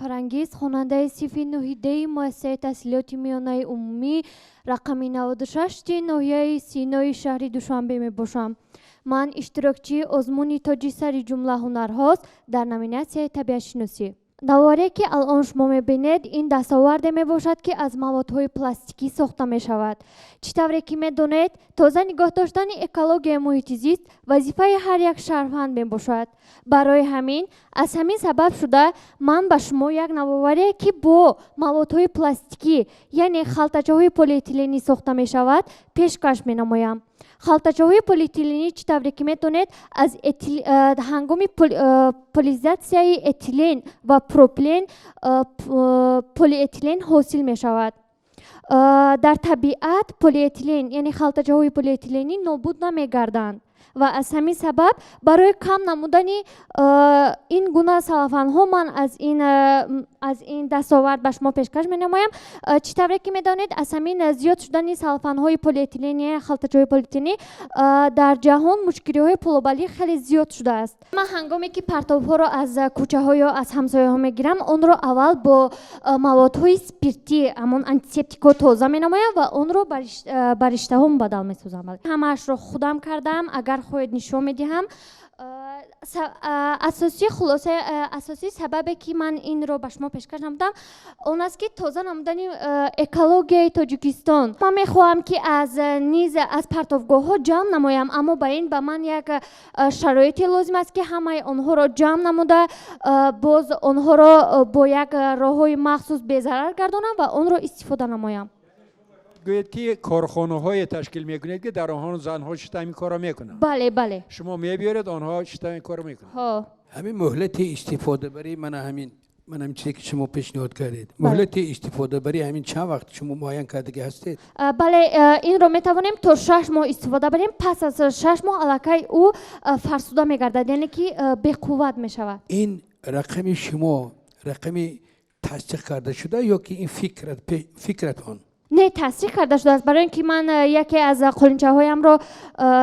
Фарангиз, хонандаи синфи нӯҳидаи муассисаи таҳсилоти миёнаи умумӣ рақами 96 ноҳияи Синои шаҳри Душанбе мебошам. Ман иштирокчии озмуни Тоҷи сари ҷумла ҳунарҳост дар номинатсияи табиатшиносӣ. Навораe ки алон шумо мебинед, ин дастоварде мебошад, ки аз маводҳои пластикӣ сохта мешавад. Чӣ тавре ки медонед, тоза нигоҳ доштани экологияи муҳити зист вазифаи ҳар як шаҳрванд мебошад. Барои ҳамин, аз ҳамин сабаб шуда, ман ба шумо як навоварие, ки бо маводҳои пластикӣ, яъне халтачаҳои полиэтиленӣ сохта мешавад, пешкаш менамоям. Халтачаҳои полиэтиленӣ, чӣ тавре ки медонед, аз ҳангоми полизатсияи этилен ва пропилен полиэтилен ҳосил мешавад. Дар табиат полиэтилен, яъне халтачаҳои полиэтиленӣ, нобуд намегарданд ва аз ҳамин сабаб барои кам намудани ин гуна салафанҳо ман аз ин дастовард ба шумо пешкаш менамоям. Чӣ тавре ки медонед, аз ҳамин зиёд шудани салафанҳои полиэтиленӣ, халтачаҳои полиэтиленӣ, дар ҷаҳон мушкилиҳои глобалӣ хеле зиёд шудааст. Ман ҳангоме ки партовҳоро аз кӯчаҳо ё аз ҳамсояҳо мегирам, онро аввал бо маводҳои спиртӣ, ҳамон антисептикҳо, тоза менамоям ва онро ба риштаҳо мубаддал месозам. Ҳамаашро худам кардам, агар хоҳед, нишон медиҳам. Асосии хулоса, асосии сабабе, ки ман инро ба шумо пешкаш намудам, он аст, ки тоза намудани экологияи Тоҷикистон. Ман мехоҳам, ки аз низ аз партовгоҳҳо ҷамъ намоям, аммо ба ин ба ман як шароите лозим аст, ки ҳамаи онҳоро ҷамъ намуда, боз онҳоро бо як роҳҳои махсус безарар гардонам ва онро истифода намоям. Гӯед, ки корхонаҳое ташкил мекунед, ки дар онҳо занҳо шита ҳамин корро мекунанд? Бале. Шумо мебиёред, онҳо шита ҳамин корро мекунанд? Ҳо. Ҳамин муҳлати истифодабарии мана ҳамин чизе, ки шумо пешниҳод кардед, муҳлати истифодабарии ҳамин чанд вақт шумо муайян кардагӣ ҳастед? Бале, инро метавонем то 6 моҳ истифода барем. Пас аз 6 моҳ аллакай ӯ фарсуда мегардад, яъне ки беқувват мешавад. Ин рақами шумо рақами тасдиқ карда шуда ё ки ин фикратон? Не, тасдиқ карда шудааст, барои ин ки ман яке аз қолинчаҳоямро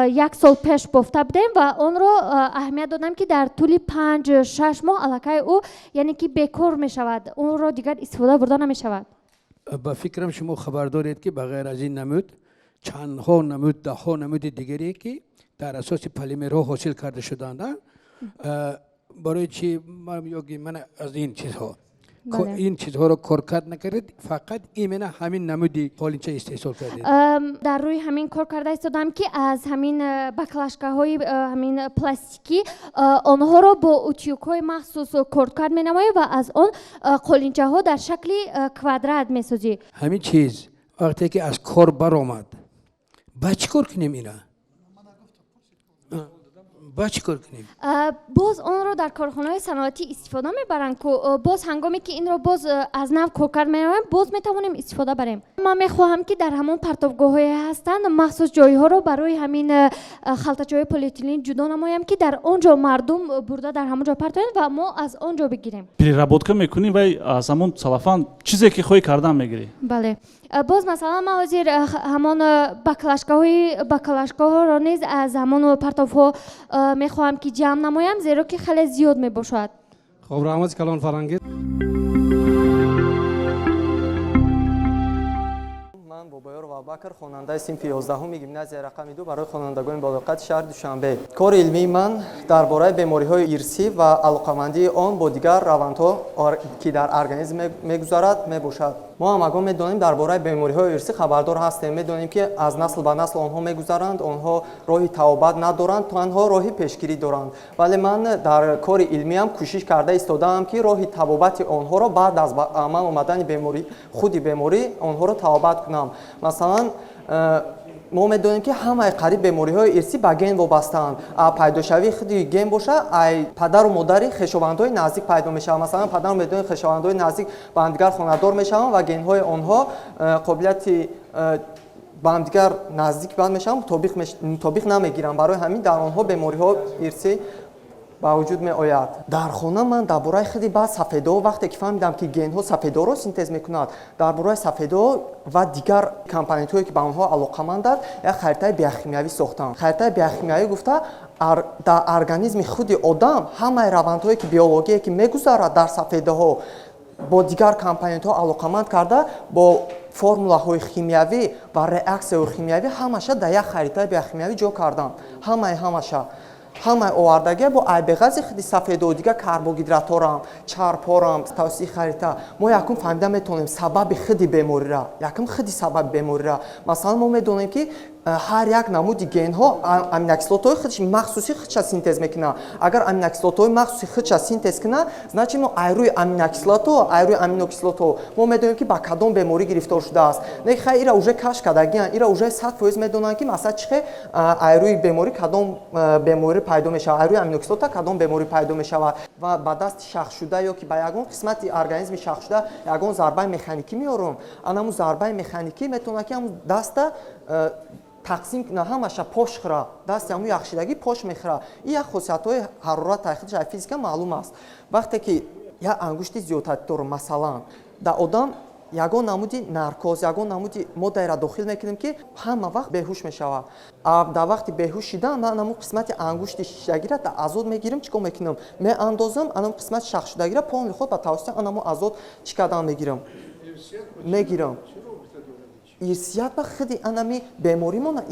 як сол пеш бофта будем ва онро аҳамият додам, ки дар тӯли 5-6 моҳ аллакай ӯ, яъне ки, бекор мешавад, онро дигар истифода бурда намешавад. Ба фикрам, шумо хабар доред, ки ба ғайр аз ин намуд чандҳо намуд, даҳҳо намуди дигаре, ки дар асоси полимерҳо ҳосил карда шуданд, барои чи ёки ман аз ин чизҳо ин чизҳоро коркард накардед, фақат именно ҳамин намуди қолинча истеҳсол кардед? Дар рӯи ҳамин кор карда истодам, ки аз ҳамин баклажкаҳои ҳамин пластикӣ онҳоро бо утюгҳои махсус коркард менамоем ва аз он қолинчаҳо дар шакли квадрат месозӣ. Ҳамин чиз вақте ки аз кор баромад, ба чӣ кор кунем ина, ба чӣ кор кунем? Боз онро дар корхонаҳои саноатӣ истифода мебаранд ку. Боз ҳангоме ки инро боз аз нав коркард менамоем, боз метавонем истифода барем. Ман мехоҳам, ки дар ҳамон партовгоҳҳое ҳастанд, махсус ҷойҳоро барои ҳамин халтачаҳои полиэтилен ҷудо намоям, ки дар он ҷо мардум бурда дар ҳамон ҷо партоянд ва мо аз он ҷо бигирем. Переработка мекунӣ, вай аз ҳамон салафан чизе ки хоҳӣ кардан мегирӣ. Бале. Боз масалан, ман ҳозир ҳамон баклажкаҳоро низ аз ҳамон партовҳо мехоҳам, ки ҷамъ намоям, зеро ки хеле зиёд мебошад. Хоб, раҳмати калон, Фарангиз. Ман Бобоёров Абубакр, хонандаи синфи 11-уми гимназияи рақами 2 барои хонандагони болоқати шаҳри Душанбе. Кори илмии ман дар бораи бемориҳои ирсӣ ва алоқамандии он бо дигар равандҳо, ки дар организм мегузарад, мебошад. Мо ҳамагон медонем, дар бораи бемориҳои ирсӣ хабардор ҳастем. Медонем, ки аз насл ба насл онҳо мегузаранд, онҳо роҳи табобат надоранд, танҳо роҳи пешгирӣ доранд. Вале ман дар кори илмиам кӯшиш карда истодаам, ки роҳи табобати онҳоро баъд аз ба амал омадани беморӣ, худи беморӣ, онҳоро табобат кунам. Масалан, мо медонем, ки ҳамаи қариб бемориҳои ирсӣ ба ген вобастаанд. Пайдошавии худи ген боша, ай падару модари хешовандҳои наздик пайдо мешавад. Масалан, падару модари хешовандҳои наздик ба ҳамдигар хонадор мешаванд ва генҳои онҳо қобилияти ба ҳамдигар наздик банд мешаванд, мутобиқ намегиранд. Барои ҳамин дар онҳо бемориҳо ирсӣ ба вуҷуд меояд. Дар хона ман дар бораи худи баъд сафедоҳо, вақте ки фаҳмидам, ки генҳо сафедоҳоро синтез мекунад, дар бораи сафедоҳо ва дигар компонентҳое, ки ба онҳо алоқаманданд, як харитаи биохимиявӣ сохтам. Харитаи биохимиявӣ гуфта, дар организми худи одам ҳамаи равандҳое, ки биологие, ки мегузарад дар сафедаҳо. Бо дигар компонентҳо алоқаманд карда, бо формулаҳои химиявӣ ва реаксияҳои химиявӣ ҳамаша дар як харитаи биохимиявӣ ҷо кардам. Ҳамаи ҳамаша, ҳамаи овардагия бо айбеғази худи сафедо, дигар карбогидратҳорам, чарбҳорам. Тавассути харита мо якум фаҳмида метавонем сабаби худи беморира, якум худи сабаби беморира. Масалан, мо медонем, ки ҳар як намуди генҳо аминокислотаҳои худш махсуси худша синтез мекунад. Агар аминокислотаҳои махсуси худша синтез кунад, значит, мо айрӯи аминокислотаҳо, айрӯи аминокислотаҳо мо медонем, ки ба кадом беморӣ гирифтор шудааст. Не, хай, ира уже кашф кардагиян, ира уже 100% медонанд, ки масалан чӣ хел айрӯи беморӣ кадом беморӣ пайдо мешавад, айрӯи аминокислота кадом беморӣ пайдо мешавад. Ва ба дасти шахсшуда ё ки ба ягон қисмати организми шахсшуда ягон зарбаи механикӣ меорум, анамун зарбаи механикӣ метавонад, ки ҳамун даста тақсим кунад, ҳамаша пош хӯра, дасти ҳамун яхшидагӣ пош мехӯра. Ин як хосиятҳои ҳарорат худаш аз физика маълум аст. Вақте ки як ангушти зиёдатӣ дорум, масалан, дар одам ягон намуди наркоз, ягон намуди моддаеро дохил мекунем, ки ҳама вақт беҳуш мешавад. Дар вақти беҳуш шидан ман анамун қисмати ангушти шишагиро дар азот мегирам, чӣ кор мекунам? Меандозам. Анамун қисмати шахшудагиро полный худ ба тавассути анамун азот чӣ кардан мегирам, мегирам. Ирсият ба худи анами беморимона,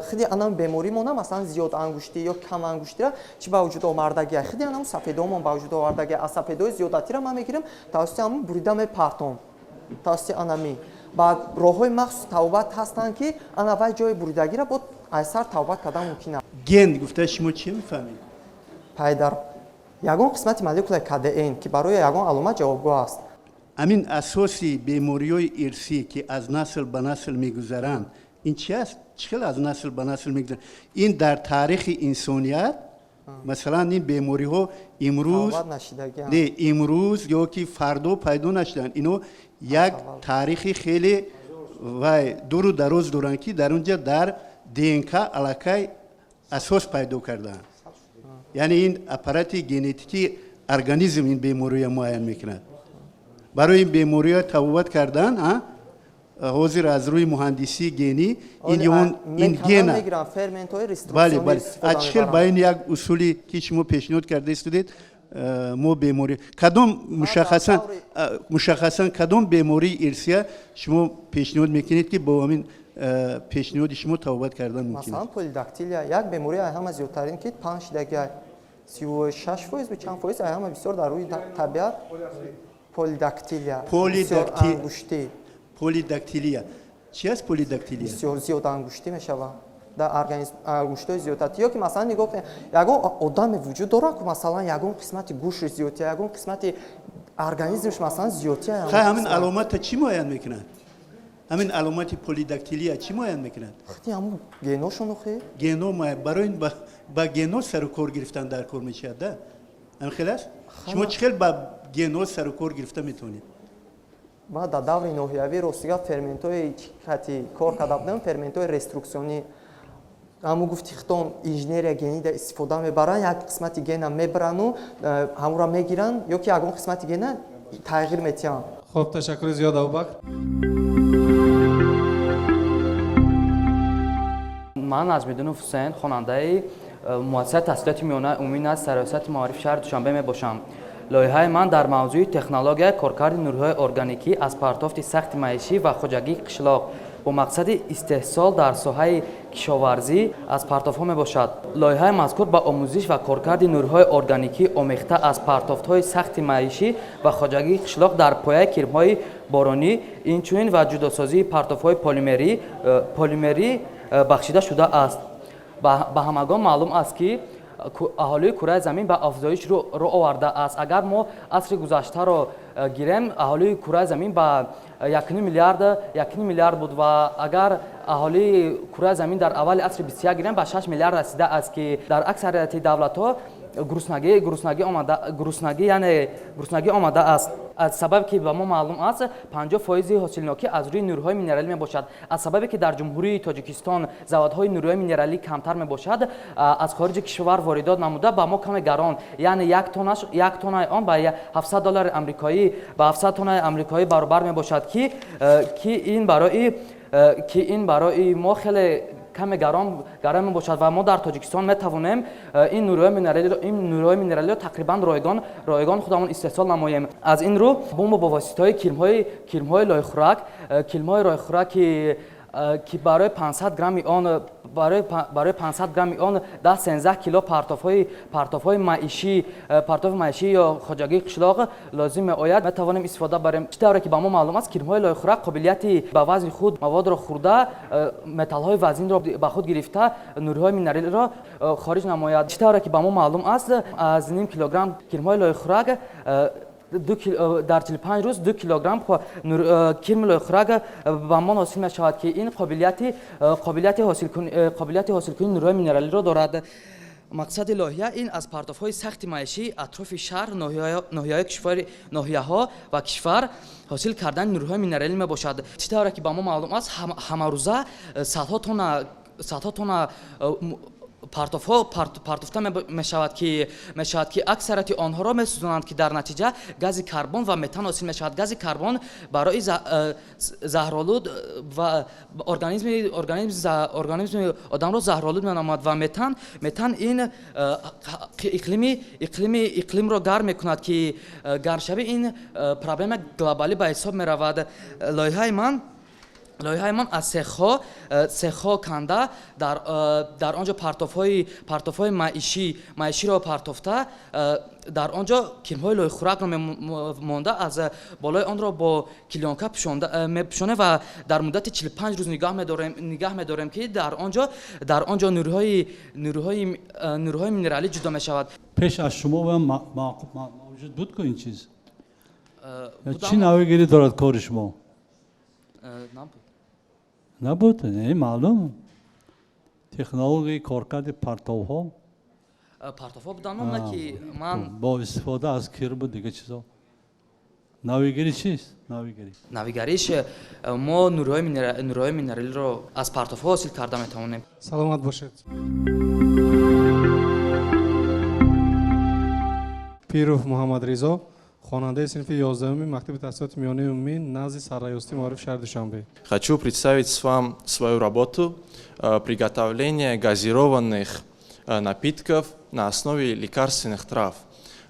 худи анами беморимона, масалан, зиёд ангуштӣ ё кам ангуштира чӣ ба вуҷуд овардагия? Худи анамун сафедомон ба вуҷуд овардагия. Аз сафедои зиёдатира ман мегирам, тавассути ҳамун бурида мепартом, тавассути анами. Баъд роҳҳои махсуси табобат ҳастанд, ки ана вай ҷои буридагиро бо айсар табобат кардан мумкин аст. Ген гуфта шумо чӣ мефаҳмед? Пайдар ягон қисмати молекулаи КДН, ки барои ягон аломат ҷавобгӯ аст. Ҳамин асоси бемориҳои ирсӣ, ки аз насл ба насл мегузаранд, ин чи аст? Чӣ хел аз насл ба насл мегузаранд? Ин дар таърихи инсоният, масалан, ин бемориҳо имрӯз Табобат нашидагиам. Не, имрӯз ё ки фардо пайдо нашуданд. Ино як таърихи хеле вай дуру дароз доранд, ки дар он ҷа дар ДНК аллакай асос пайдо кардаанд. Яъне ин аппарати генетикии организм ин бемориро муайян мекунад. Барои ин бемориҳо табобат кардан, а ҳозир аз рӯи муҳандисии генӣ ин ё он ин гена мегирам, ферментҳои бале реструксионӣ бале истифода аз чӣ хел ба мебаранд. Ин як усуле ки шумо пешниҳод карда истодед, мо беморӣ кадом мушаххасан, мушаххасан кадом бемории ирсия шумо пешниҳод мекунед, ки бо ҳамин пешниҳоди шумо табобат кардан мумкин Масалан, аст? Полидактилия як бемории ай ҳама зиёдтарин, ки паҳн шидагиай, 36% бу чанд фоиз ай ҳама бисёр дар рӯи табиат полидактилия. Ангуштӣ. Полидактилия чи аст, полидактилия? Бисёр зиёд ангуштӣ мешавад дар организм, ангуштҳои зиёдатӣ. Ё ки масалан, нигоҳ кунед, ягон одаме вуҷуд дорад, ки масалан ягон қисмати гӯши зиёдтия, ягон қисмати организмш, масалан, зиёдтия. Хай, ҳамин аломата чӣ муайян мекунад? Ҳамин аломати полидактилия чӣ муайян мекунад? Худи ҳамун геношону хе. Гено муайян. Барои ин ба гено сару кор гирифтан дар кор мешавад, да, ҳамин хел аст? Шумо чӣ хел ба гено сару кор гирифта метавонед? Ма дар даври ноҳиявӣ, ростига, ферментҳои кати кор карда будам, ферментҳои реструксионӣ. Ҳамун гуфти хитон, инженерия генида истифода мебаранд, як қисмати гена мебарану ҳамура мегиранд ё ки ягон қисмати гена тағйир метиҳанд. Хуб, ташаккури зиёд, Абубакр. Ман Наҷмиддинов Ҳусайн, хонандаи муассисаи таҳсилоти миёнаи умумӣ назди Сарраёсати маорифи шаҳри Душанбе мебошам. Лоиҳаи ман дар мавзӯи технологияи коркарди нурҳои органикӣ аз партофти сахти маишӣ ва хоҷагии қишлоқ бо мақсади истеҳсол дар соҳаи кишоварзӣ аз партофҳо мебошад. Лоиҳаи мазкур ба омӯзиш ва коркарди нурҳои органикӣ омехта аз партофтҳои сахти маишӣ ва хоҷагии қишлоқ дар пояи кирмҳои боронӣ, инчунин ва ҷудосозии партофҳои полимерӣ бахшида шудааст. Ба ҳамагон маълум аст, ки аҳолии кураи замин ба афзоиш рӯ овардааст. Агар мо асри гузаштаро гирем, аҳолии кураи замин ба 1,5 миллиард буд ва агар аҳолии кураи замин дар аввали асри 21 гирем, ба 6 миллиард расидааст, ки дар аксарияти давлатҳо гуруснагӣ омада, гуруснагӣ, яъне гуруснагӣ омадааст. Аз сабабе ки ба мо маълум аст, 50 фоизи ҳосилнокӣ аз рӯи нурҳои минералӣ мебошад. Аз сабабе ки дар Ҷумҳурии Тоҷикистон заводҳои нурҳои минералӣ камтар мебошад, аз хориҷи кишвар воридот намуда ба мо каме гарон, яъне як тоннаи он ба 700 доллари амрикоӣ, ба 700 тоннаи амрикоӣ баробар мебошад, ки ин барои мо хеле Каме гарон гарон мебошад ва мо дар Тоҷикистон метавонем ин нуриҳои минералиро тақрибан ройгон худамон истеҳсол намоем. Аз ин рӯ мо бо воситаҳои кирмҳои лойхӯрак, кирмҳои лойхӯраки, ки барои 500 грамми он барои 500 грамми он 10-13 кило партофи маишӣ ё хоҷагии қишлоқ лозим меояд, метавонем истифода барем. Чӣ тавре ки ба мо маълум аст, кирмҳои лойхӯрак қобилияти ба вазни худ маводро хӯрда, металлҳои вазнинро ба худ гирифта, нуриҳои минералиро хориҷ намояд. Чӣ тавре ки ба мо маълум аст, аз ним килограмм кирмҳои лойхӯрак дар 45 рӯз 2 килограмм кирми лойхӯрак ба мо ҳосил мешавад, ки ин қобилияти ҳосилкунии нуриҳои минералиро дорад. Мақсади лоиҳа ин аз партофҳои сахти маишӣ атрофи шаҳр, ноҳияҳои кишвари, ноҳияҳо ва кишвар ҳосил кардани нуриҳои минералӣ мебошад. Чӣ тавре ки ба мо маълум аст, ҳамарӯза садҳо тонна партофҳо партофта мешавад, ки аксарияти онҳоро месӯзонанд, ки дар натиҷа гази карбон ва метан ҳосил мешавад. Гази карбон барои заҳролуд ва организми одамро заҳролуд менамояд ва метан ин иқлимро гарм мекунад, ки гармшавӣ ин проблема глобалӣ ба ҳисоб меравад. Лоиҳаи ман аз цехҳо канда, дар он ҷо партофҳои маиширо партофта, дар он ҷо кирмҳои лойхӯракро монда, аз болои онро бо клеёнка мепӯшонем ва дар муддати 45 рӯз нигаҳ медорем, ки дар он ҷо нуриҳои минералӣ ҷудо мешавад. Пеш аз шумо мавҷуд буд ку ин чиз? Чӣ навигирӣ дорад кори шумо? Набуд, не, маълум, технологияи коркарди партовҳо. Партовҳо буданд, на ки ман бо истифода аз кирму дига чизо. Навигирӣ чист, навигирӣ? Навигариш, мо нуриҳои минералиро аз партовҳо ҳосил карда метавонем. Саломат бошед. Пиров Муҳаммадризо, хонандаи синфи 11-уми мактаби таҳсилоти миёнаи умумӣ назди Сарраёсати маорифи шаҳри Душанбе. Хочу представить вам свою работу «Приготовление газированных напитков на основе лекарственных трав».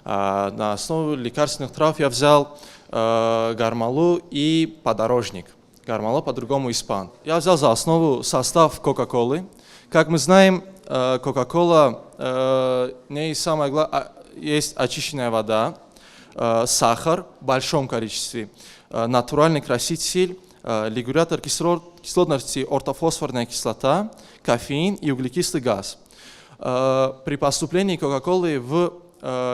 На основе лекарственных трав я взял гармалу и подорожник. Гармала, по-другому испан. Я взял за основу состав Кока-Колы. Как мы знаем, Кока-Кола, не самое главное, есть очищенная вода, сахар в большом количестве, натуральный краситель, регулятор кислотности ортофосфорная кислота, кофеин и углекислый газ. При поступлении Кока-Колы в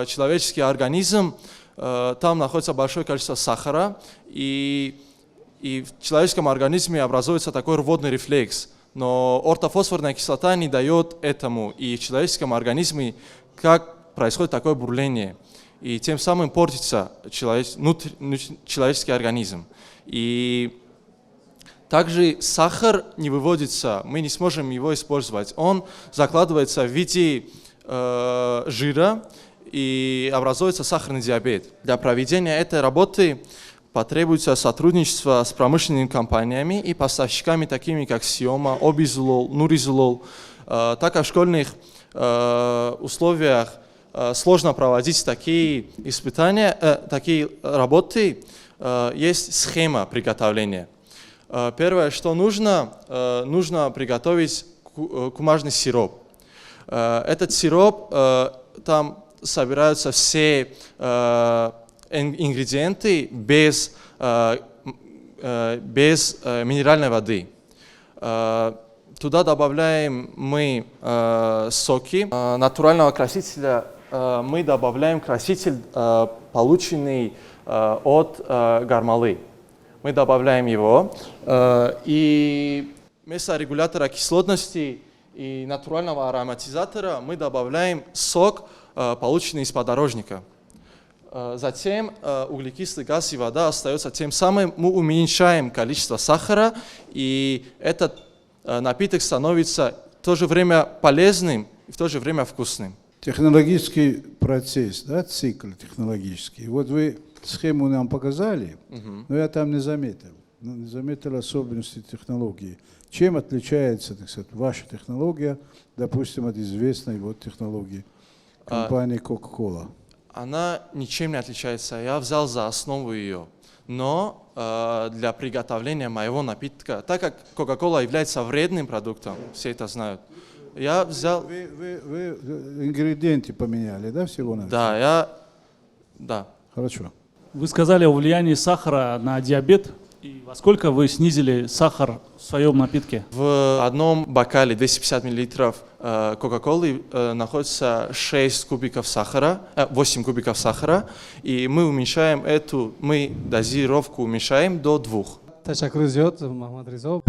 человеческий организм там находится большое количество сахара, и в человеческом организме образуется такой рвотный рефлекс. Но ортофосфорная кислота не дает этому, и в человеческом организме как происходит такое бурление. И тем самым портится человеческий организм. И также сахар не выводится, мы не сможем его использовать. Он закладывается в виде жира, и образуется сахарный диабет. Для проведения этой работы потребуется сотрудничество с промышленными компаниями и поставщиками, такими как Сиома, Обизулол, Нуризулол. Так как в школьных условиях сложно проводить такие испытания, такие работы, есть схема приготовления. Первое, что нужно, нужно приготовить кумажный сироп. Этот сироп, там собираются все ингредиенты без минеральной воды. Туда добавляем мы соки. Натурального красителя мы добавляем краситель, полученный от гармалы. Мы добавляем его. И вместо регулятора кислотности и натурального ароматизатора мы добавляем сок, полученный из подорожника. Затем углекислый газ и вода остаются. Тем самым мы уменьшаем количество сахара, и этот напиток становится в то же время полезным и в то же время вкусным. Технологический процесс, да, цикл технологический. Вот вы схему нам показали, но я там не заметил. Ну, не заметил особенности технологии. Чем отличается, так сказать, ваша технология, допустим, от известной вот технологии компании Coca-Cola? Она ничем не отличается. Я взял за основу ее. Но для приготовления моего напитка, так как Coca-Cola является вредным продуктом, все это знают, я взял. Вы ингредиенты поменяли, да, всего на Да, я. Да. Хорошо. Вы сказали о влиянии сахара на диабет. И во сколько вы снизили сахар в своем напитке? В одном бокале 250 миллилитров Кока-Колы находится 6 кубиков сахара, 8 кубиков сахара, и мы уменьшаем эту, мы дозировку уменьшаем до 2. Ташаккури зиёд, Муҳаммадризо.